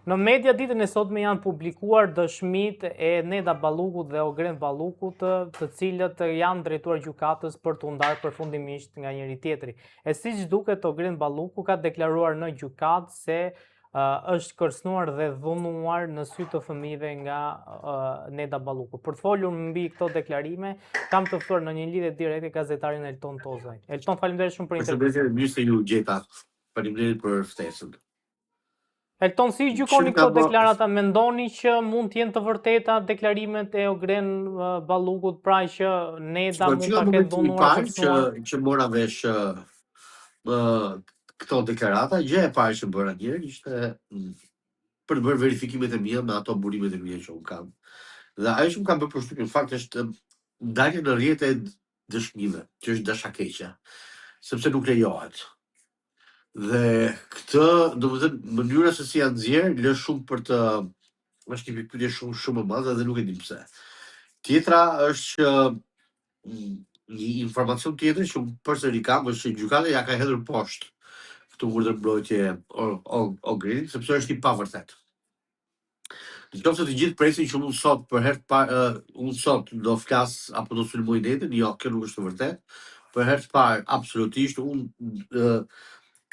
Në media ditën e sotme janë publikuar dëshmitë e Neda Ballukut dhe Ogren Ballukut, të cilët janë drejtuar gjykatës për t'u ndarë përfundimisht nga njëri-tjetri. E siç duket Ogren Balluku ka deklaruar në gjykatë se është kërcënuar dhe dhunuar në sy të fëmijëve nga Neda Balluku. Për të folur mbi këto deklarime, kam të ftuar në një lidhje direkte gazetarin Elton Tozaj. Elton, faleminderit shumë për intervistën. Përshëndetje, mirë se ju gjeta. Faleminderit për ftesën. Elton, si i gjykoni këto deklarata? Mendoni që mund të jenë të vërteta deklarimet e Ogren Ballukut, pra që Neda mund ta ketë dhunuar që që mora vesh ë këto deklarata, gjëja e parë që bëra njëherë ishte mm, për të bërë verifikimet e mia me ato burimet e mia që unë kam. Dhe ajo që më ka bërë përshtypje në fakt është dalja në rrjet e dëshmive, që është dashakeqe, sepse nuk lejohet. Dhe këtë, domethënë, mënyra se si janë nxjerrë lë shumë për të është një pikëpyetje shumë shumë e madhe dhe nuk e di pse. Tjetra është që mm, një informacion tjetër që unë përsëri kam është që gjykata ja ka hedhur poshtë këtë urdhër mbrojtje Ogrenit, sepse është i pavërtetë. Në qoftë se të gjithë presin që unë sot për herë të parë, unë sot do flas apo do sulmoj Nedën, jo, kjo nuk është e vërtetë. Për herë të parë, absolutisht, unë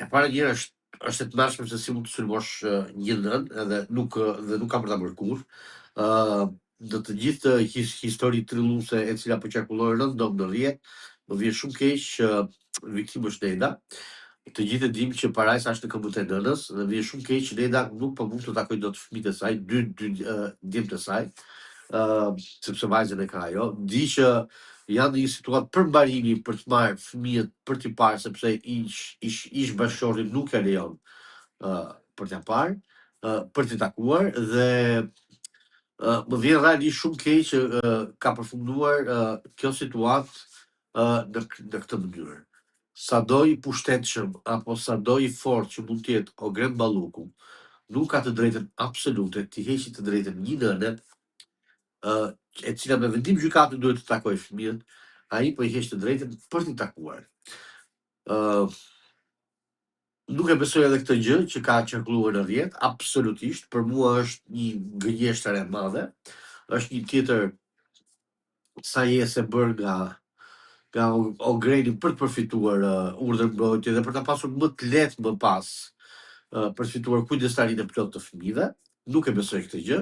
e para njëherë është është e tmerrshme se si mund të sulmosh një nënë edhe nuk dhe nuk kam për ta bërë kurrë. Ë në të gjithë his, histori trilluese e cila po qarkullon rëndom në rrjet, më vjen shumë keq që viktimë është Neda. Të gjithë e dimë që parajsa është në këmbët e nënës dhe më vjen shumë keq që Neda nuk po mund të takojë dot fëmijët e saj, dy dy djemtë e saj, ë sepse vajzën e ka ajo. Di që janë në një situatë përmbarimi për të marrë fëmijët për t'i parë sepse ish ish ish bashkëshorti nuk ja lejon ë për t'ia parë, ë për t'i takuar dhe ë më vjen realisht shumë keq që ë ka përfunduar ë kjo situatë në në këtë mënyrë. Sado i pushtetshëm apo sado i fortë që mund të jetë Ogren Balluku, nuk ka të drejtën absolute t'i heqi të drejtën një nëne, ë e cila me vendim gjykate duhet të takojë fëmijët, ai po i heq të drejtën për t'i takuar. Ë nuk e besoj edhe këtë gjë që ka qarkulluar në rrjet, absolutisht, për mua është një gënjeshtër e madhe, është një tjetër sajesë e bërë nga nga Ogreni për të përfituar uh, urdhër mbrojtje dhe për ta pasur më të lehtë më pas uh, për të fituar kujdestarinë e plotë të fëmijëve. Nuk e besoj këtë gjë.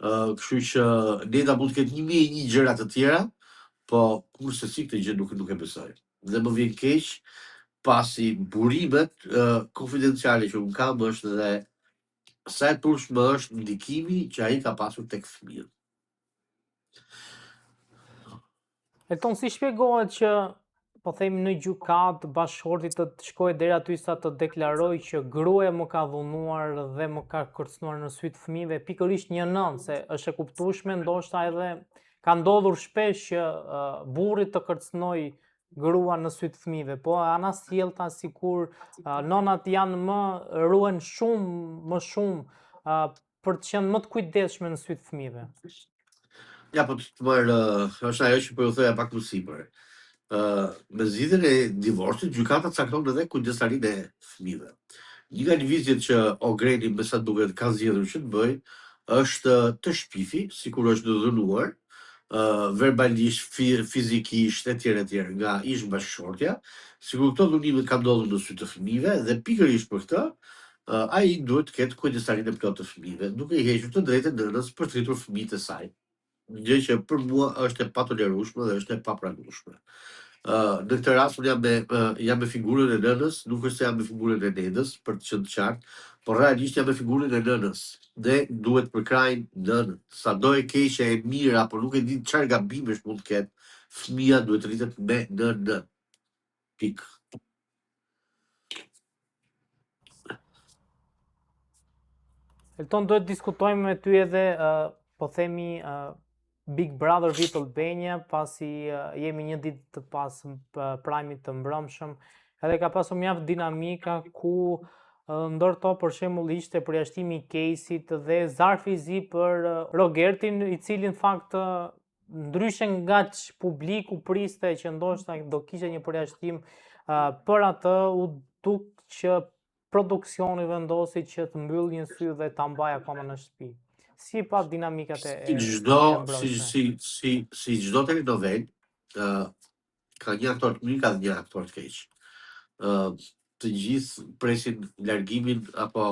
Uh, kështu që Neda mund të ketë 1001 gjëra të tjera, po kurrsesi këtë gjë nuk nuk e besoj. Dhe më vjen keq pasi burimet uh, konfidenciale që unë kam është dhe sa e turpshme është ndikimi që ai ka pasur tek fëmijët. Elton, si shpjegohet që po themi në gjykatë bashkëshorti të shkojë deri aty sa të deklarojë që gruaja më ka dhunuar dhe më ka kërcënuar në sy të fëmijëve, pikërisht një nënë, se është e kuptueshme ndoshta edhe ka ndodhur shpesh që uh, burri të kërcënojë gruan në sy të fëmijëve, po anasjellta sikur uh, nënat janë më ruhen shumë më shumë uh, për të qenë më të kujdesshme në sy të fëmijëve. Ja, po të marr, është ajo që po ju thoja pak më sipër. Ë, me zgjidhjen e divorcit, gjykata cakton edhe kujdestarinë e fëmijëve. Një nga lëvizjet që Ogreni me sa duket ka zgjedhur që të bëjë është të shpifi, sikur është dhunuar, ë verbalisht, fi, fizikisht etj etj nga ish bashkëshortja, sikur këto dhunime kanë ndodhur në sy të fëmijëve dhe pikërisht për këtë ai duhet të ketë kujdestarinë e plotë të fëmijëve, duke i hequr të drejtën nënës për të rritur fëmijët e saj, gjë që për mua është e patolerueshme dhe është e papranueshme. Ë në këtë rast unë jam me jam me figurën e nënës, nuk është se jam me figurën e Nedës, për të qenë të qartë, por realisht jam me figurën e nënës. Ne duhet përkrahim nënën, sado e keqe e mirë apo nuk e di çfarë gabimesh mund të ketë, fëmija duhet të rritet me nënën. Pikë. Elton, duhet të diskutojmë me ty edhe, uh, po themi, uh, Big Brother VIP Albania, pasi uh, jemi një ditë pas uh, prime-it të mbrëmshëm, edhe ka pasur mjaft dinamika ku uh, ndër to për shembull ishte përjashtimi i Kejsit dhe zarfi i zi për uh, Rogertin, i cili në fakt uh, ndryshe nga ç'publiku priste që ndoshta do kishte një përjashtim uh, për atë u duk që produksioni vendosi që të mbyllë një sy dhe ta mbajë akoma në shtëpi. Si i patë dinamikat e Si e çdo si mbrëmshme? si si si çdo telenovelë, ë ka një aktor të mirë, ka dhe një aktor të keq. Ë të gjithë presin largimin apo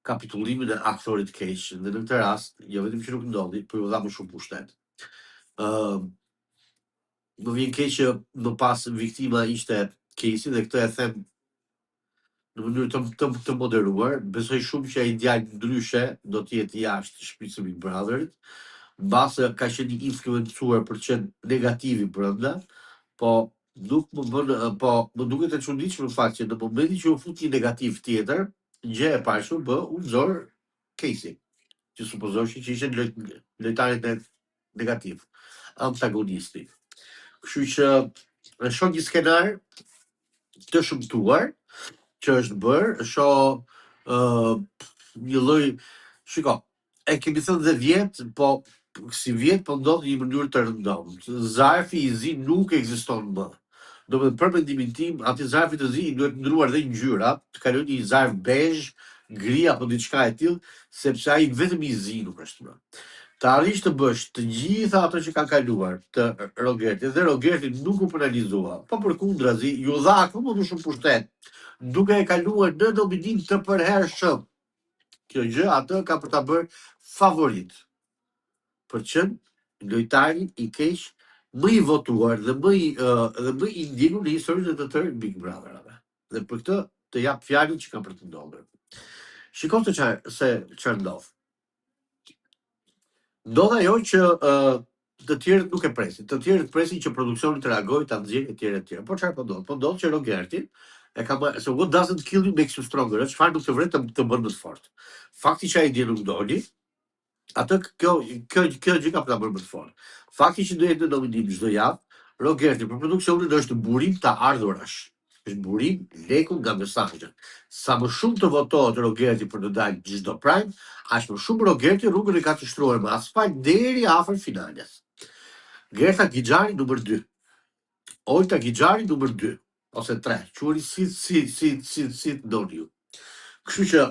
kapitullimin e aktorit të keq dhe në këtë rast jo vetëm që nuk ndodhi, por ju dha më shumë pushtet. Ë më vjen keq që më pas viktima ishte Kejsi dhe këtë e them në mënyrë të të, të moderuar. Besoj shumë që ai djalë ndryshe do të jetë jashtë shtëpisë së Big Brotherit. Mbase ka qenë i influencuar për të qenë negativi brenda, po nuk më bën po më duket e çuditshme në fakt që në momentin që u fut një negativ tjetër, gjë e parë që u bë, u nxor Kejsi, që supozohej që ishte loj, lojtari negativ, antagonisti. Kështu që e shoh një skenar të shëmtuar që është bërë, shoh ë një lloj, shiko, e kemi thënë dhe vjet, po si vjet po ndodh në një mënyrë të rëndomtë. Zarfi i zi nuk ekziston më. Do të thënë për mendimin tim, atij zarfit të zi i duhet ndruar dhe ngjyra, të kalojë një zarf bezh, gri apo diçka e tillë, sepse ai vetëm i zi nuk është më. Të arrish të bësh të gjitha ato që kanë kaluar të Rogerti dhe Rogerti nuk u penalizua, po përkundrazi ju dha akoma më shumë pushtet, duke e kaluar në nominim të përhershëm. Kjo gjë atë ka për ta bërë favorit për të qenë lojtari i keq më i votuar dhe më i dhe më i ndjekur në historinë e të tërë Big Brotherave. Dhe për këtë të jap fjalën që ka për të ndodhur. Shiko se çfarë se çfarë ndodh. Ndodh ajo që uh, të tjerët nuk e presin. Të tjerët presin që produksioni të reagojë, ta nxjerrë etj etj. Po çfarë po ndodh? Po ndodh që Rogerti e ka marrë se what doesn't kill you makes you stronger, është çfarë nuk të vret të, të bën më të fortë. Fakti që ai dje nuk doli, atë kjo kjo kjo gjë ka për ta bërë më të fortë. Fakti që do jetë në nominim çdo javë, Rogerti për produksionin është burim të ardhurash. Është burim leku nga mesazhet. Sa më shumë të votohet Rogerti për të dalë çdo prime, aq më shumë Rogerti rrugën e ka të shtruar me asfalt deri afër finales. Gerta Gixhari numër 2. Olta Gixhari numër 2 ose 3, quani si si si si si të doni ju. Kështu që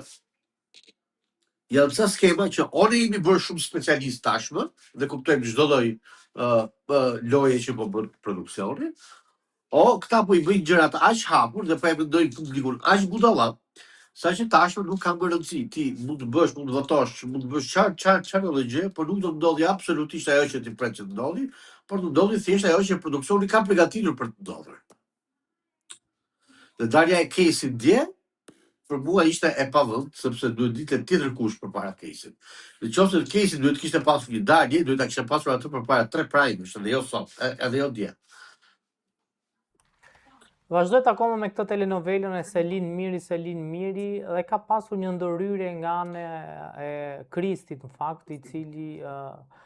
janë ca skema që o ne jemi bërë shumë specialist tashmë dhe kuptojmë çdo lloj ë uh, loje që po bën produksioni, o këta po i bëjnë gjërat aq hapur dhe po e mendojnë publikun aq budalla, sa që tashmë nuk ka më rëndësi. Ti mund të bësh, mund të votosh, mund të bësh çfarë çfarë çfarë lloj gjë, por nuk do të ndodhi absolutisht ajo që ti pret që të ndodhi, por do ndodhi thjesht ajo që produksioni ka përgatitur për të ndodhur. Dhe dalja e Kejsit dje për mua ishte e pavend, sepse duhet dilte tjetër kush përpara Kejsit. Në qoftë se Kejsi duhet kishte pasur një dalje, duhet ta kishte pasur atë përpara tre prime-sh, edhe jo sot, edhe jo dje. Vazhdojmë akoma me këtë telenovelën e Selin Miri, Selin Miri dhe ka pasur një ndërhyrje nga ana e Kristit në fakt, i cili uh,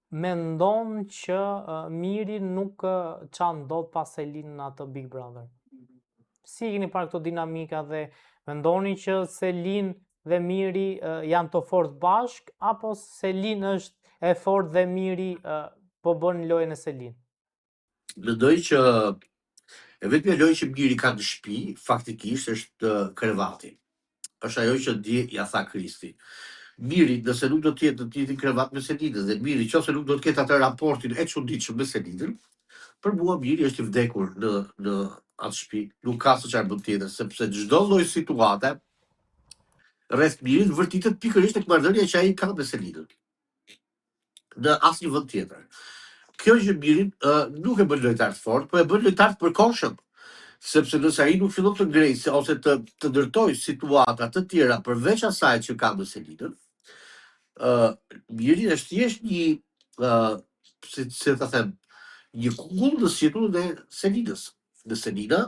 mendon që uh, Miri nuk uh, çan dot pa Selin në atë Big Brother. Si i keni parë këto dinamika dhe mendoni që Selin dhe Miri uh, janë të fortë bashk apo Selin është e fortë dhe Miri uh, po bën lojën e Selin? Mendoj që e vetmja lojë që Miri ka në shtëpi faktikisht është krevati. Është ajo që dje ja tha Kristi. Miri, nëse nuk do të jetë në të njëjtin krevat me Selinën dhe Miri nëse nuk do të ketë atë raportin e çuditshëm me Selinën, për mua Miri është i vdekur në në atë shtëpi, nuk ka se çfarë bën tjetër, sepse çdo lloj situate rreth Mirit vërtitet pikërisht tek marrëdhënia që ai ka me Selinën. Në asnjë vend tjetër. Kjo gjë Mirin uh, nuk e bën lojtar të fortë, po e bën lojtar të përkohshëm. Sepse nëse ai nuk fillon të ngrejë ose të të ndërtojë situata të tjera përveç asaj që ka me Selinën, ë uh, Miri është thjesht një ë uh, si, si ta them, një kukull në sqetullën e Selinës. Dhe Selina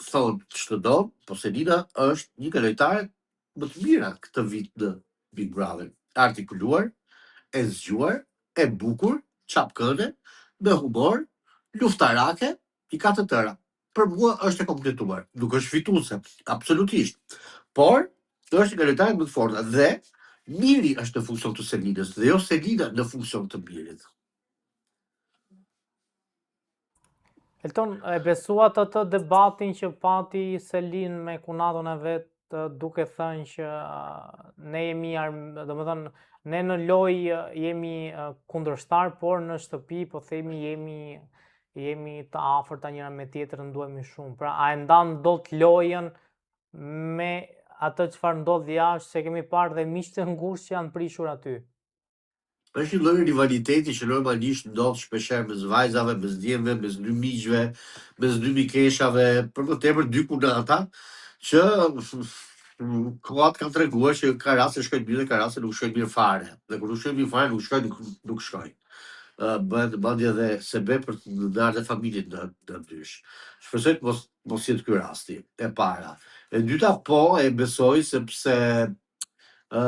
thonë ç'të do, po Selina është një nga lojtarët më të mira këtë vit në Big Brother. E artikuluar, e zgjuar, e bukur, çapkëne, me humor, luftarake, i ka të tëra. Për mua është e kompletuar, nuk është fituese, absolutisht. Por është nga lojtarët më të forta dhe Miri është në funksion të Selinës dhe jo Selina në funksion të Mirit. Elton, e besuat atë debatin që pati Selin me kunatën e vet duke thënë që ne jemi domethënë ne në lojë jemi kundërshtar, por në shtëpi po themi jemi jemi të afërta njëra me tjetrën, duhemi shumë. Pra, a e ndan dot lojën me atë çfarë ndodh jashtë, se kemi parë dhe miq të ngushtë që janë prishur aty. Është një lloj rivaliteti që normalisht ndodh shpeshherë mes vajzave, mes djemve, mes dy miqve, mes dy mikeshave, për më tepër dy kunata, që kohat kanë treguar që ka raste shkojnë mirë dhe ka raste nuk shkojnë mirë fare. Dhe kur nuk shkojnë mirë fare, nuk shkojnë, nuk, nuk shkojnë. Ë bëhet madje edhe sebep për të ndarë dhe familjen në në dysh. Shpresoj të mos mos jetë ky rasti. E para. E dyta po, e besoj sepse ë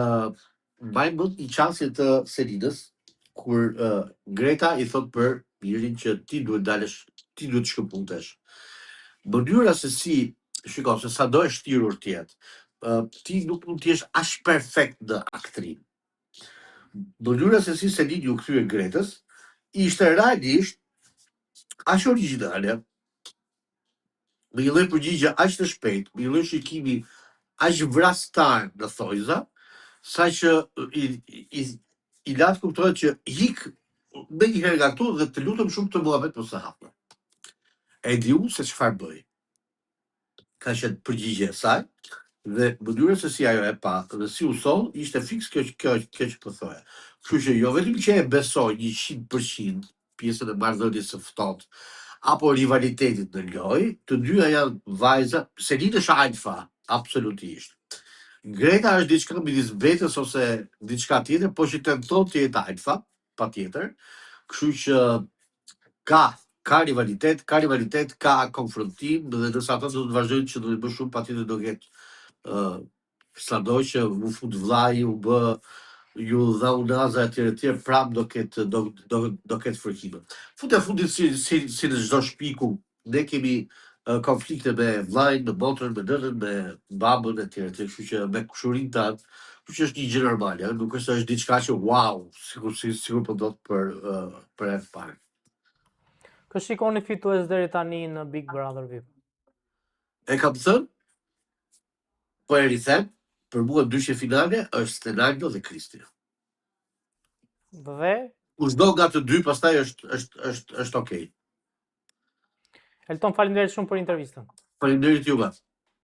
Mbaj mend një qasje të Selinës kur uh, Greta i thot për Mirin që ti duhet dalësh, ti duhet të shkëputesh. Mënyra se si, shiko, se sado e shtirur të jetë, uh, ti nuk mund të jesh aq perfekt në aktrim. Mënyra se si Selin iu kthye Gretës ishte realisht aq origjinale, me një lloj përgjigje aq të shpejtë, me një lloj shikimi aq vrastar në thojza, sa që i, i, i la të kuptohet që ik menjëherë nga këtu dhe të lutem shumë këtë muhabet mos e hap. E di unë se çfarë bëj. Ka qenë përgjigje e saj dhe mënyra se si ajo e pa dhe si u soll ishte fiks kjo kjo kjo që po thoja. Kështu që jo vetëm që e besoj 100% pjesën e marrëdhënies së ftohtë apo rivalitetit në lojë, të dyja janë vajza, Selin është alfa, absolutisht. Greta është diçka midis betës ose diçka tjetër, po që tenton të jetë alfa, patjetër. Kështu që ka ka rivalitet, ka rivalitet, ka konfrontim dhe nëse ata do të vazhdojnë të qëndrojnë më shumë, patjetër do ketë ë sado që u fut vllai, u bë ju dha unaza etj etj, prap do ketë do do do ketë fërkime. Fund e fundit si si si në çdo shtëpi ku ne kemi konflikte me vllajin, me motrën, me nënën, me babën etj etj, kështu që me kushërin tan, kështu që është një gjë normale, ëh, nuk është se është diçka që wow, sikur si sikur po ndodh për për herë të parë. Kë shikoni fitues deri tani në Big Brother VIP? E kam thënë, po e rithem, për mua dyshja finale është Stenaldo dhe Kristi. Dhe Kushdo nga të dy pastaj është është është është okay. Elton, faleminderit shumë për intervistën. Faleminderit juve.